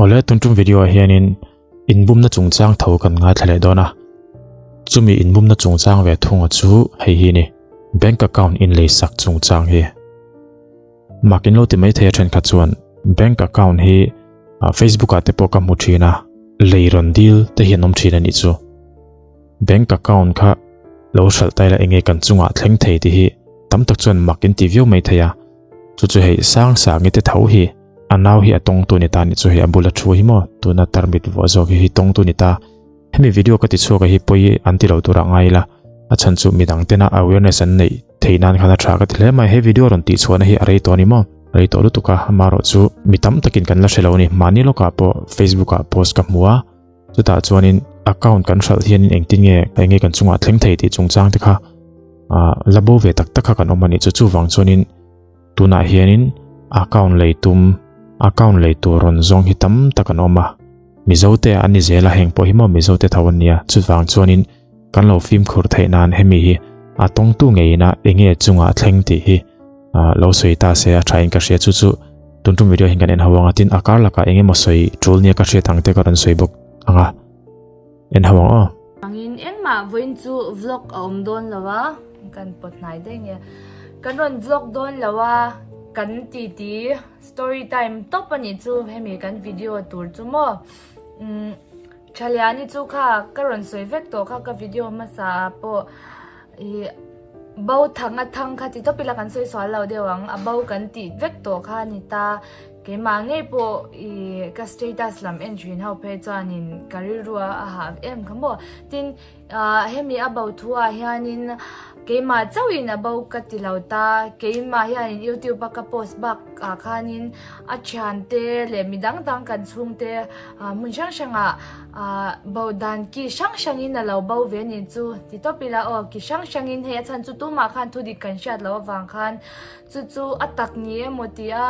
Awle tun tum video ah hianin inbumna chungchang tho kan ngaithla leh dawn a. Chumi inbumna chungchang ve thunga chu hei hi ni. Bank account inlei sak chungchang hi. Mak in lo ti mai thei a thenkhat chuan bank account hi Facebook ah te pawh ka hmu thin a, lei rawn dil te hi an awm thin a nih chu. Bank account kha lo hralh ta ila enge kan chungah thleng thei tih hi tam tak chuan mak in ti viau mai thei a. Chu chu hei sang sangi te tho hi a nau hi a tawngtu ni ta nih chu hei a bula thu hi maw tuna tarmit vuah zawk hi hi tawngtu ni ta. Hemi video ka ti chhuak a hi pawi an ti lo tur ah ngai ila a chhan chu midang tena awareness an neih theih nan khan a tha ka ti hle mai. He video rawn tih chhuahna hi a rei tawh a ni maw? Rei tawh lutuk a, amaherawh chu mi tam takin kan la hre lo a ni. Mahni lawkah pawh Facebook ah post ka hmu a, chutah chuanin account kan hralh hianin engtin nge eng nge kan chungah thleng thei tih chungchang te kha ah la bo ve tak tak kha kan awm a nih chu. Chuvang chuanin tunah hianin account lei tum account lei tur rawn zawng hi tam tak an awm a. Mizo te an ni zel a heng pawh hi maw Mizo te tho an nia chuvang chuanin kan lo fimkhur theih nan hemi hi a tawngtu ngeiin a enge chungah thleng tih hi lo sawi ta se a tha in ka hria chu chu tun tum video hian kan en ho anga tin a kar lakah enge maw sawi tul nia ka hriat ang te ka rawn sawi bawk anga en ho ang aw. Angin engmah vawiin chu vlog a awm dawn lo a kan pawt hnai daih nge kan rawn vlog dawn lo a kan titi Story time tawp a nih chu hemi kan video tur chu maw umm Thaliani chu kha ka rawn sawi vek tawh kha ka video hmasa ah pawh ih bo thang a thang kha ti tawp ila kan sawi sual lo deuh ang a bo kan tih vek tawh kha a ni ta keimah ngei pawh ih ka status lam en thin ho phei chuanin ka rilru a hah em kha maw tin Ahh hemi a bo thu ah hianin keimah chauhin a bo ka ti lo ta, keimah hianin youtube a ka post bak ah khanin a thiante leh mi dang dang kan chhungte ah hmun hrang hrang ah ah bo dan ki hrang hrang in a lo bo ve anih chu ti tawp ila aw ki hrang hrang in hei a chhan chu tumah khan thu dik kan hriat loh avang khan Chu chu a tak ni emaw tia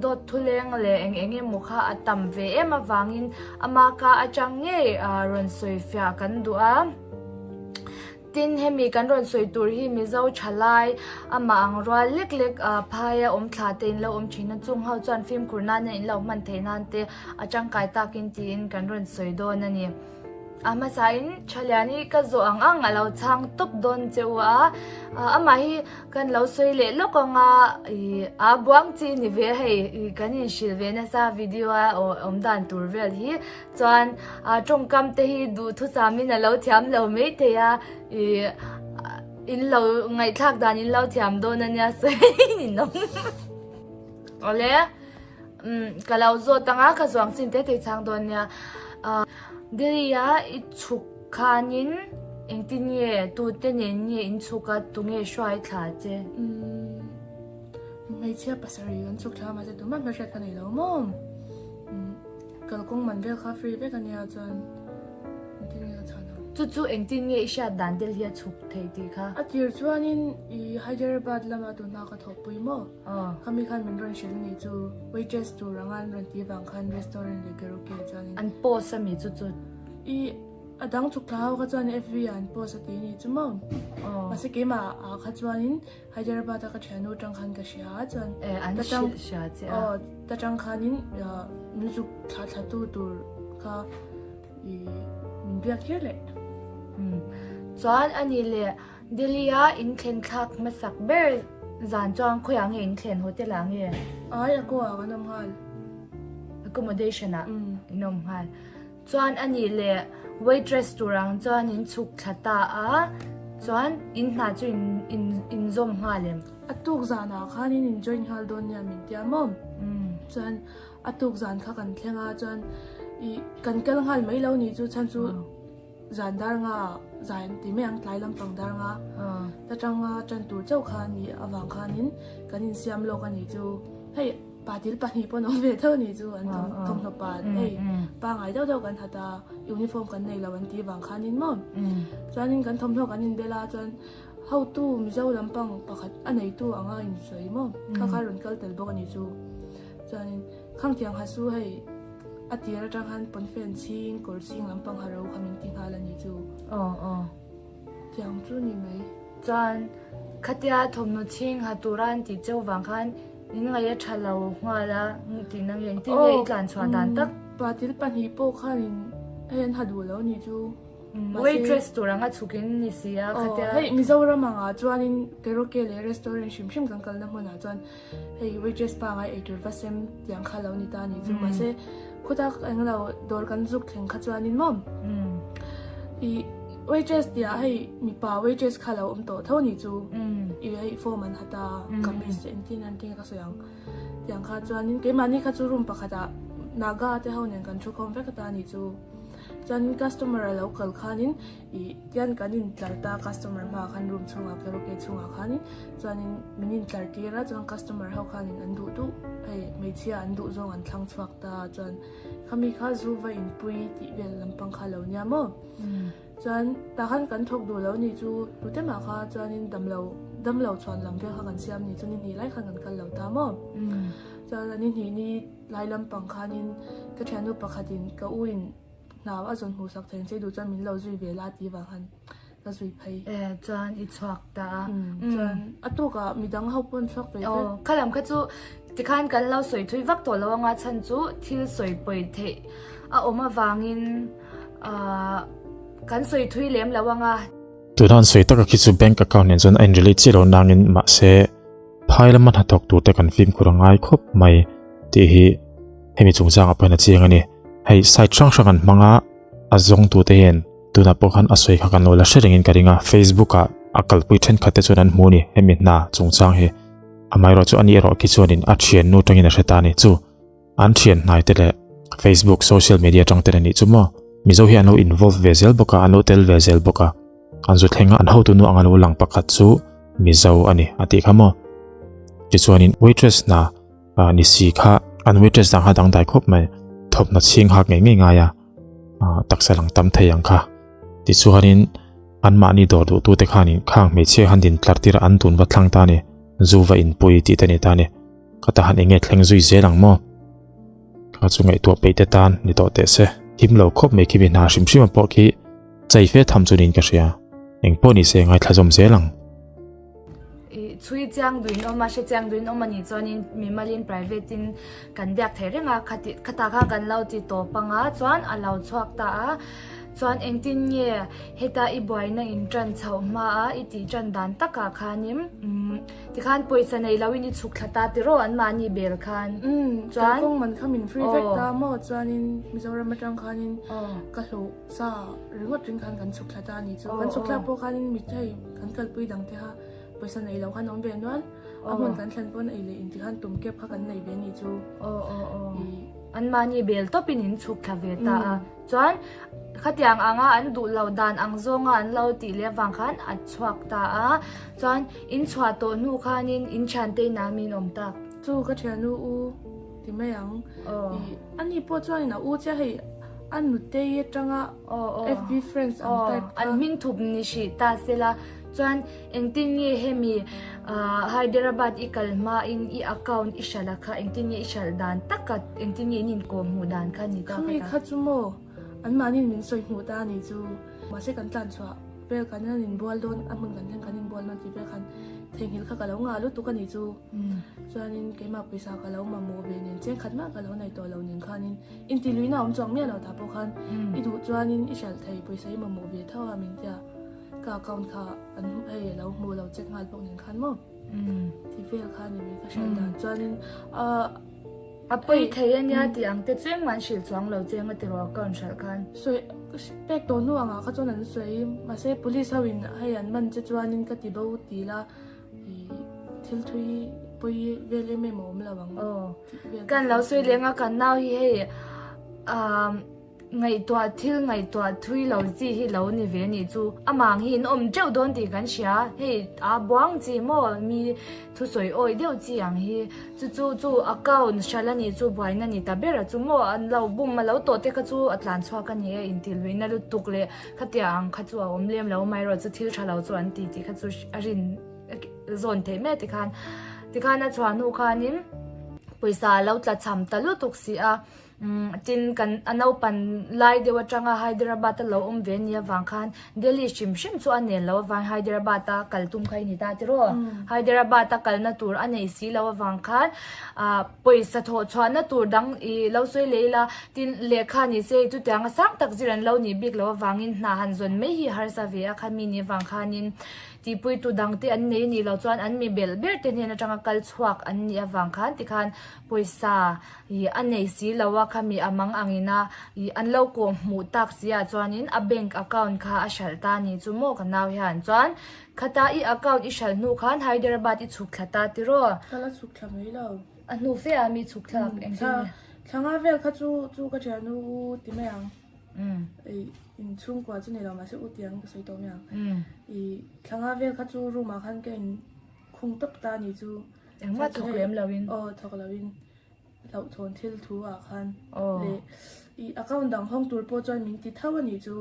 dawt thuleng leh eng eng emaw kha a tam ve em avangin ama ka atang ngei rawn sawi fiah kan duh a. Tin, hemi kan rawn sawi tur hi Mizo thalai amah ang rual lek lek phaia awm thla te in lo awm thin a, chung ho chuan fimkhur nana in lo hman theih nan te a tangkai takin tiin kan rawn sawi dawn a ni. A hmasain Thaliani ka zawh ang ang a lo chhang tawp dawn che u a, amah hi kan lo sawi leh lawk ang a, ih a buang chi ni ve hei ih kan inhrilh ve nasa video a awm dan tur vel hi chuan a tawngkam te hi duhthusamin a lo thiam lo maithei a, ih in lo ngaihthlak dan in lo thiam dawn a nia sawi ninawm. Awle. Umm ka lo zawt ang a, ka zuang chin te te chang dawn nia. Delhi a i chhuk khanin engtin nge tute nen nge in chhuk a, tunge hruai thla che? Umm hmeichhia pasarih kan chhuk thla mahse tumah hmelhriat ka nei lo maw? Umm kalkawng man vel kha free vek a nia chuan engtin nge ka chhan ang? Chu chu engtin nge i hriat dan Delhi a chhuk theih tih kha? A tir chuanin i Hyderabad lama tunhma ka thawhpui maw? Khami khan min rawn hrilh ni chu waitress tur anga an rawn tih vang khan restaurant leh karaoke chuanin. An post a mi chu chu. I a dang chuk thla ho kha chuan FB ah an post a ti ni chu maw. Mahse keimah ah kha chuanin Hyderabad a ka thiannu atang khan ka hria a chuan. E an hrilh hria che a. Aw ta tang khanin min zuk thla thla tu tur kha i min biak kher leh. Chuan ani leh Delhi a in thlen thlak hmasak ber zan chuan khawiah nge in thlen hotel ah nge? Ai a kawh ah kan awm nghal. Accommodation ah in awm nghal. Chuan a nih leh waitress tur ang chuan in chhuk thla ta a, chuan in hna chu in in in zawm nghal em? A tuk zan ah khan in in join nghal dawn nia min tia maw? Chuan a tuk zan kha kan thleng a chuan ih kan kal nghal mai lo nih chu chhan chu Zan dar nga zai an ti mai ang, tlai lampang dar nga ta tanga tan tur chauh kha a nih avang khanin kan insiam lawk a nih chu. Hei patil pahnih pawh an awm ve tho a nih chu an thawmhnaw pa hei pangai deuh deuh kan hat a, uniform kan nei lo an tih avang khanin maw. Chuanin kan thawmhnaw kan inbel a chuan hotu Mizo lampang pakhat a neitu anga insawi maw kha kha rawn kal tel bawk a nih chu. Chuanin Khangtiang ha chu hei a tir atang khan pawnfen chhing kawr chhing lampang ha ro kha min ti nghal a ni chu. Aw aw. Tiang chu ni mai. Chuan khatia thawmhnaw chhing ha tura an tih cheu vang khan in ngaih a tha lo nghal a tihna nge engtin nge i tlan chhuah dan tak? Patil pahnih pawh khanin hei an ha duh lo nih chu. Waitress tur anga chhukin ni si a khatia. Hei Mizoram angah chuanin karaoke leh restaurant hrim hrim kan kalna hmunah chuan hei waitress pangai eitur va sem tiang kha lo ni ta nih chu. Mahse khutak englo dawr kan zuk thleng kha chuanin maw i waitress tihah hei mipa waitress kha lo awm tawh tho nih chu. I hei form an ha ta kamis engtin engtin ka sawi ang. Tiang kha chuanin keimahni kha chu room pakhatah Naga te ho nen kan thu khawm vek ata anih chu. Chuanin customer a lo kal khanin ih tian kan intlar ta customer hmaah khan room chhungah karaoke chhungah khanin chuanin min intlar tir a chuan customer ho khanin an duh duh hei hmeichhia an duh zawng an thlang chhuak ta chuan khami kha zu va inpui tih vel lampang kha lo nia maw. Chuan tah khan kan thawk duh lo ni chu tute mah kha chuanin damlo damlo chhuan lam vel kha kan siam ni chu ni hnih lai khan kan kal lo ta maw. Chuan a ni hnih ni lai lampang khanin ka thiannu pakhatin ka u in hna a zawn hmuh sak thei che duh chuan min lo zui ve la tih vang khan ka zui phei. E chuan i chhuak ta a. Chuan a tukah midang ho pawn chhuak ve vek. Kha lam kha chu tikhan kan lo sawi thui vak tawh lo anga chhan chu thil sawi pawi theih a awm avangin Ahh kan sawi thui lem lo anga. Tuna an sawi taka khi chu bank account nen chuan a in relate chiah lo nangin mahse phai lama hnathawk tur te kan fimkhur a ngai khawp mai tih hi hemi chungchangah pawh hian a chiang a ni. Hei site hrang hrang an hmang a, a zawng tute hian tunah pawh khan a sawi kha kan lo la hre rengin ka ring a, Facebook ah a kalpui thenkhat te chuan an hmu a ni hemi hna chungchang hi. Amaherawhchu chu ani erawh khi chuanin a thiannu tangin a hre ta a ni chu. An thian hnai te leh Facebook social media atang ten a nih chu maw. Mizo hi an lo involve ve zel bawk a, an lo tel ve zel bawk a. An zu thleng a, an hotu nu anga lo lang pakhat chu Mizo a ni a tih kha maw. Tichuanin waitress hna ni si kha an waitress dang kha dangdai khawp mai. Thawmhnaw chhing hak ngei ngei ngai a, taksa lang tam thei ang kha. Tichuanin anmahni dawr duhtute khanin khang hmeichhia khan din tlar tir a an dun va thlang ta a ni. Zu va inpui tih te a ni ta a ni. Ka ta han enge thleng zui zel ang maw? Kha chu ngaihtuah peih te tan ni tawh teh se. Him lo khawp mai khi mi hna hrim hrim a pawh khi chei fe tham chu niin ka hria. Eng pawh ni se ngaithla zawm zel ang. I chhui chiang duin awm a, hre chiang duin awm a nih chuanin mimalin private in kan biak thei reng a, khati khata kha kan lo ti tawp ang a, chuan a lo chhuak ta a, chuan engtin nge heta i buaina in tan chhoh hma a i tih tan dan takah khanin umm. Tikhan pawisa nei lo in i chhuk thla ta tiraw an mahni bel khan. Umm chuan kawng man kha min free vek ta maw chuanin Mizoram atang khanin ka hlawh sa ringawt ring khan kan chhuk thla ta a ni chu. Kan chhuk thlak pawh khanin mi hei kan kalpui dang te kha pawisa nei lo khan awm ve nual a hmun kan thlen pawn ei leh inti khan tum kep kha kan nei ve a ni chu. An mahni bel tawpin in chhuk thla ve ta a. Chuan khatiang anga an duh loh dan ang zawnga an lo tih leh avang khan a chhuak ta a. Chuan in chhuah tawh hnu khanin in thiante inah min awm tak. Chu ka thiannu u ti mai ang. Ih ani pawh chuanin a u chiah hei a nutei atanga FB friends ang type kha. An hming thup ni hrih ta sela. Chuan engtin nge hemi Hyderabad i kal hmain i account i hralh a kha engtin nge i hralh dan tak a engtin nge in inkawm hmuh dan kha ni ta Khami kha chu maw anmahniin min sawi hmuh ta a ni chu mahse kan tlan chhuah vel kan an inbual dawn a hmun kan thleng kan inbual dawn tih vel khan theihnghilh kha ka lo ngah lutuk a ni chu chuanin keimah pawisa ka lo mamawh ve nen cheng khat mah ka lo nei tawh lo nen khanin intiluihna a awm chuang miah lo tah pawh khan i duh chuanin i hralh thei pawisa i mamawh ve tho a min tia. Ka account kha an hei a lo hmu lo check nghal bawk nen khan maw ti vel kha ni mai ka hriat dan chuanin ahh A pawi thei a nia tih ang te chu engmah an hrilh chuang lo che anga tiraw account hralh khan. Sawi pek tawh hnu angah kha chuan an sawi mahse police ho in hei an man che chuanin ka ti bo ti la ih thil thui pawi vel em em a awm lo ang tih vel Kan lo sawi leng a kan nau hi hei ahh. Ngaihtuah thil ngaihtuah thui lo chi hi lo ni ve nih chu. Amang hi in awm teuh dawn tih kan hria. Hei a buang chi maw mi thusawi awi deuh chi ang hi. Chu chu chu account hral a nih chu buaina ni ta ber a chu maw an lo bum a lo tawh te kha chu a tlan chhuak a ni e inti luihna lutuk leh khatia ang kha chu a awm lem lo mai erawh chu thil tha lo chu an ti tih kha chu a rin zawn theih mai tikhan tikhan a chhuah hnu khanin pawisa a lo tla cham ta lutuk si a. Tin, kan a naupan lai deuh atanga Hyderabad a lo awm ve nia vang khan Delhi hrim hrim chu a nel lo avang Hyderabad a kal tum kha i ni ta tiraw? Hyderabad a kalna tur a nei si lo avang khan ah pawisa thawh chhuahna tur dang i lo sawi leh ila tin lehkha ni se chutianga sang tak zir an lo nih bik lo avangin hna han zawn mai hi harsa ve a khami ni avang khanin tihpuitu dangte an nei nih loh chuan an mi belh ber te hnen atanga kal chhuak an nih avang khan tikhan pawisa Ih a nei si lo a khami a mang angin a ih an lo kawh hmuh tak si ah chuanin a bank account kha a hralh ta ni chu maw ka nau hian chuan khata i account i hralh hnu khan Hyderabad i chhuk thla ta tiraw? Ka la chhuk thla mai lo. A hnu fe ah mi chhuk thlak engtin nge? Thla nga vel kha chu chu ka thiannu u ti mai ang. Ih inchhungkua chu ni lo mahse u tiang ka sawi tawh mai ang. Ih thla nga vel kha chu room ah khan ka in khung tawp ta ni chu. Engmah thawk lem lo in. Aw thawk lo in. Hlauhthawn thil thu ah khan leh i account dang hawng tur pawh chuan min ti tho a nih chu.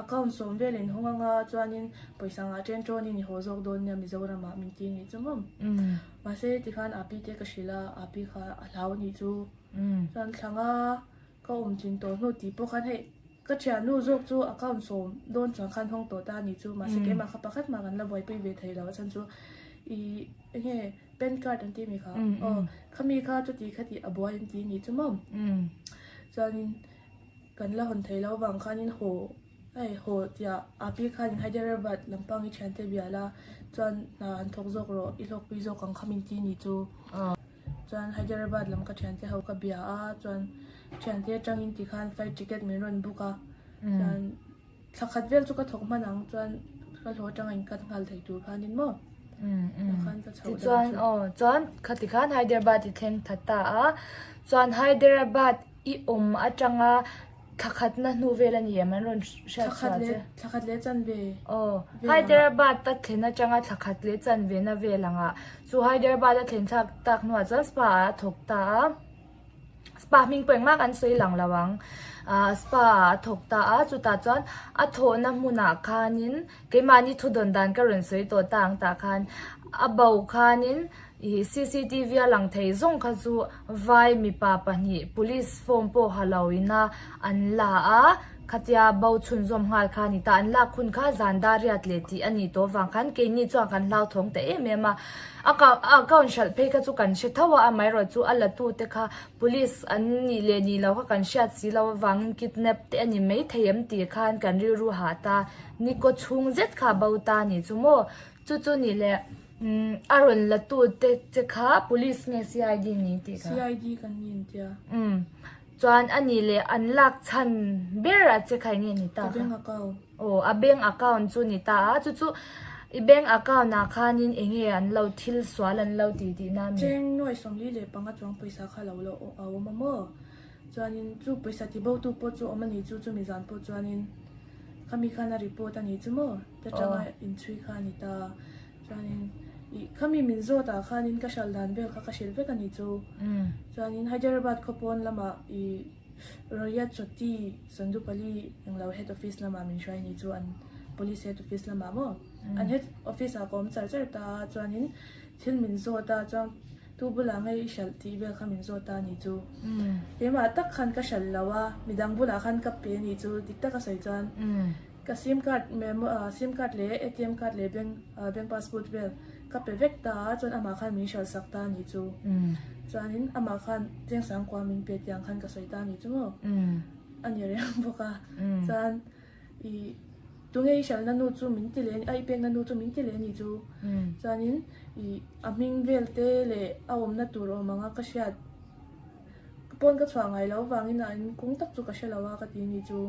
Account sawm vel in hawng anga chuanin pawisa ngah chen tawnin i haw zawk dawn nia Mizoram ah min ti a nih chu maw. Mahse tikhan Api te ka hrilh a, Api kha a hlau a nih chu. Chuan thlanga ka awm tlin tawh hnu tih pawh khan hei ka thiannu zawk chu account sawm dawn chuan khan hawng tawh ta a nih chu. Mahse keimah kha pakhat mah kan la buaipui ve thei lo a chhan chu i enge Pan card an ti mi kha aw khami kha chuti khati a buai an ti ni chu maw chuanin kan la hawn thei lo vang khanin haw hei haw tia api khanin Hyderabad lampang i thiante bia la chuan hna han thawk zawk rawh i hlawkpui zawk ang kha min ti ni chu chuan Hyderabad lam ka thiante ho ka bia a chuan thiante atangin tikhan flight ticket min rawn book a chuan. Thla khat vel chu ka thawk hman ang chuan ka hlawh atanga in cut nghal thei tur khanin maw khan ka chhoh dan chu. Tichuan aw chuan khati khan Hyderabad i thleng that ta a, chuan Hyderabad i awm atanga thla khatna hnu vel a ni em an rawn hriat chhuah che? Thla khat leh chanve. Aw Hyderabad a thlen atanga thla khat leh chanve na vel angah chu Hyderabad a thlen thlak tak hnuah chuan spa ah a thawk ta a. Spa hming pawh engmah kan sawi lang lo ang ah spa ah a thawk ta a chutah chuan a thawhna hmunah khanin keimahni thu dawn dan ka rawn sawi tawh ta ang tah khan a bo khanin ih cctv a lang thei zawng kha chu vai mipa pahnih police form pawh ha lo ina an la a khatia bo chhunzawm nghal kha a ni ta an lak hun kha zan dar riat leh tih a nih tawh avang khan keini chuan kan hlauthawng ta em em a. A ka a account hralh phei kha chu kan hre tho a, amaherawh chu a la tu te kha police an nih leh nih loh kha kan hriat si loh avangin kidnap te a ni mai thei em tih khan kan rilru hah ta ni kaw chhung zet kha a bo ta a nih chu maw chu chu nih leh umm a rawn la tu te che kha police nge CID ni tih kha. CID kan ni an tia. Umm chuan a nih leh an lak chhan ber a che kha eng nge ni ta kha. Ka bank account. Aw a bank account chu ni ta a chu chu i bank account ah khanin eng nge an lo thil sual an lo tih tih na mi? Cheng nuai 45 chuang pawisa kha lo lo a awm a maw? Chuanin chu pawisa ti bo tu pawh chu awm a ni chu chumi zan pawh chuanin khami khan a report a ni chu maw? Ta tanga inchhui kha a ni ta chuanin ih khami min zawt ah khanin ka hral dan vel kha ka hrilh vek a ni chu chuanin Hyderabad khawpawn lamah ih Royat Choti Sandupali englo head office lamah min hruai ni chu an police head office lamah maw an head office ah ka awm char char ta a chuanin thil min zawt a chuan tu bulah nge i hralh tih vel kha min zawt ta a ni chu keimah tak khan ka hralh lo a midang bulah khan ka pe a ni chu dik taka sawi chuan ka sim card memo sim card leh atm card leh bank bank passbook vel Ka pe vek ta a, chuan amah khan min hrilh sak ta a nih chu. Chuanin amah khan Chengsangkua min pe tiang khan ka sawi ta a nih chu maw? A ni reng bawk a. Chuan i tunge i hralhna nu chu min ti leh a, i pekna nu chu min ti leh a nih chu. Chuanin i a hming vel te leh a awmna tur awm anga ka hriat pawn ka chhuah ngai loh vangin a in kung tak chu ka hre lo a ka ti a nih chu.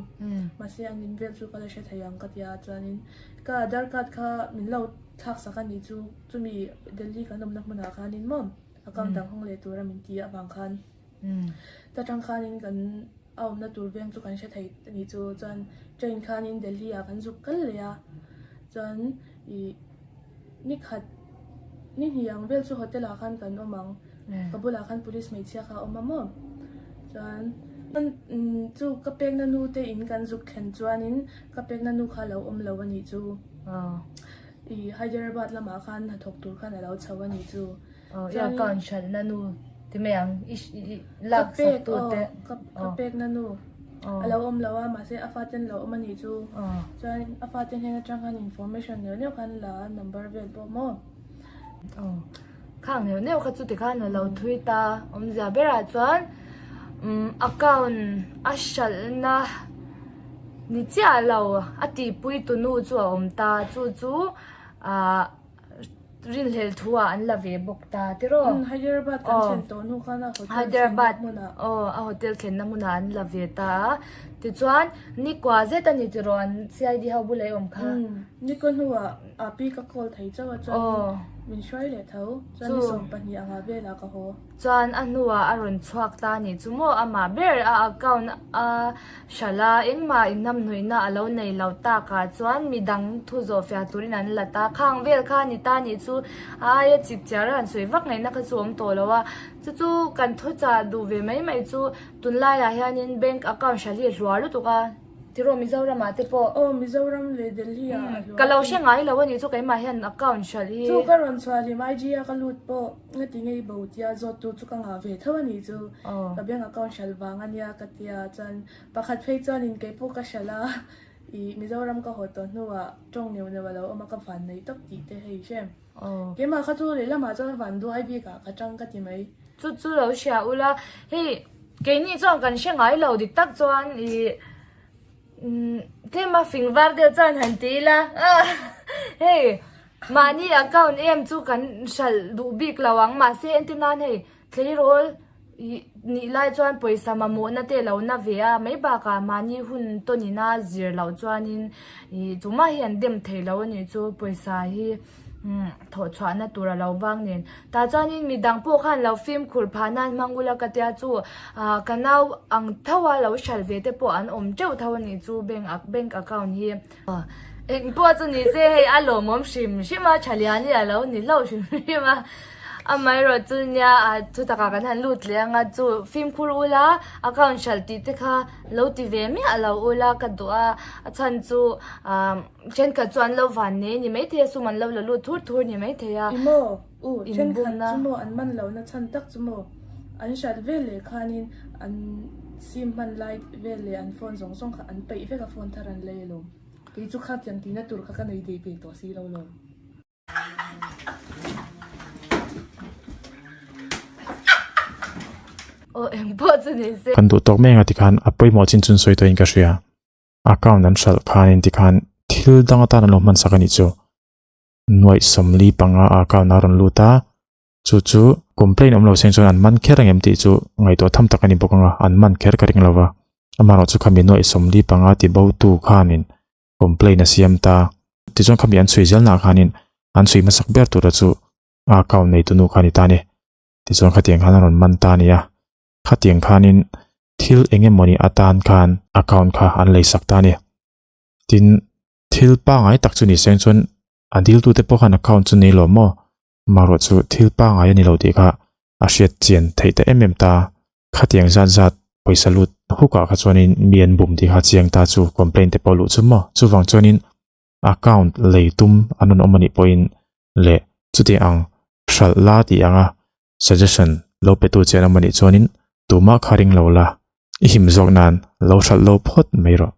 Mahse an in vel chu ka la hre thei ang ka ti a, chuanin ka Aadhaar card kha min lo. Thlak sak a nih chu chumi Delhi kan awmna hmunah khanin maw account dang hawng leh tura min ti avang khan ta tang khanin kan a awmna tur veng chu kan hre thei a nih chu chuan train khanin Delhi ah kan zuk kal leh a chuan ih ni khat ni hnih ang vel chu hotel ah khan kan awm ang ka bulah khan police hmeichhia kha a awm a maw chuan chu ka pekna nu te in kan zuk thlen chuanin ka pekna nu kha a lo awm lo a nih chu. I Hyderabad lamah khan hnathawk tur khan a lo chho a nih chu. Aw, i account hralhna nu. Ti mai ang i i lak sak tu te. Ka pek aw ka pek na nu a lo awm lo a mahse a fate an lo awm a nih chu chuan a fate hnen atang khan information neuh neuh khan la a number vel pawh maw. Aw khang neuh neuh kha chu tikhan a lo thui ta awmzia berah chuan umm account a hralhna ni chiah lo a tihpui tu nu chu a awm ta chu chu ahh. Rinhlelh thu ah an la ve bawk ta tiraw? Umm Hyderabad kan thlen tawh hnu khan a hotel thlenna hmunah. Aw a hotel thlenna hmunah an la ve ta a. Tichuan nikua zet a ni tiraw an CID ho bula i awm kha? Umm nikua hnuah a pi ka call thei chauh a chuan min hruai leh tho chuan ni 12 anga velah ka haw. Chuan a hnuah a rawn chhuak ta a nih chu maw amah ber a account a Hralh a, engmah inhnamhnawihna a lo nei lo takah chuan midang thu zawh fiah turin an la ta. Khang vel kha ni ta nih chu a aia chip chiar a han sawi vak ngaihna kha chu awm tawh lo a. Chu chu kan thuchah duh ve mai mai chu tunlaiah hianin bank account hralh hi a hluar lutuk a. Tiraw Mizoramah te pawh. Aw Mizoram leh Delhi ah a hluar. Ka lo hre ngai lo a nih chu keimah hian account hralh hi. Chu ka rawn chhuah hlim IG a ka lut pawh. Nga ti ngei bo tia zawt tu chu ka ngah ve tho a nih chu. Ka bank account hralh vang a nia ka tia chuan pakhat phei chuanin kei pawh ka hralh a ih Mizoram ka haw tawh hnuah tawng neuh neuh a lo awm a ka van nei tawp tih te hei hrem. Keimah kha chu lehlamah chuan van duai bikah ka tang ka ti mai. Chu chu lo hria ula hei keini chuan kan hre ngai lo dik tak chuan ih Tlema fing var deuh chuan han ti ila hei mahni account em chu kan hralh duh bik lo ang mahse entir nan hei tleirawl ih nih lai chuan pawisa mamawhna te lo na ve a mai bakah mahni hun tawn ina zir loh chuanin ih tumah hi an dem thei lo a nih chu pawisa hi. Umm thawh chhuahna tur a lo vang nen. Tah chuanin midang pawh khan lo fimkhur phah nan hmang ula ka tia chu ah ka nau ang tho a lo hralh ve te pawh an awm teuh tho a nih chu bank bank account hi. Eng pawh chu ni se hei a lawmawm hrim hrim a tha lian hi a lo ni hlauh hrim hrim a. Amaherawh chu nia ah thutakah kan han lut leh anga chu fimkhur ula account hralh tih te kha lo ti ve miah lo ula ka duh a a chhan chu ah. Thenkhat chu an lo van nei ni maithei a, sum an lo la lut thur thur ni maithei a. I maw? U, thenkhat chu maw an man lohna chhan tak chu maw? An hrat vel leh khanin an sim hman lai vel leh an phone zawng zawng kha an peih vek a, phone thar an lei alawm. Kei chu khatiang tihna tur kha ka nei daih ve tawh si lo lawm. Aw eng pawh chu ni se. Kan duh tawk mek a tikhan a pawimawh chin chun sawi tawhin ka hria. Account an hralh khanin tikhan thil dang atan an lo hman sak a nih chu. Nuaih 45 a account a rawn lut a, chu chu complaint awm lo seng chuan an man kher ang em tih chu ngaihtuah tham tak a ni bawk ang a, an man kher ka ring lo va. Amaherawh chu khami nuaih 45 ti bo tu khanin complaint a siam ta. Tichuan khami an chhui zelnaah khanin an chhui hmasak ber tura chu a account neitu nu kha a ni ta a ni. Tichuan khatiang khan a rawn man ta a ni a. Khatiang khanin thil eng emawni atan khan account kha an lei sak ta a ni. Tin, thil pangai tak chu ni seng chuan a diltute pawh khan account chu nei lo maw? Marawh chu thil pangai a ni lo tih kha a hriat chian theih ta em em ta. Khatiang zat zat pawisa lut hukah kha chuanin mi an bum tih kha chiang ta chu complaint te pawh luh chu maw? Chuvang chuanin account lei tum an rawn awm a nih pawhin leh chuti ang hralh la tih anga Suggestion, Lo pe tu che an awm a nih chuanin tumah kha ring lo la, i him zawk nan lo hralh lo phawt mai rawh.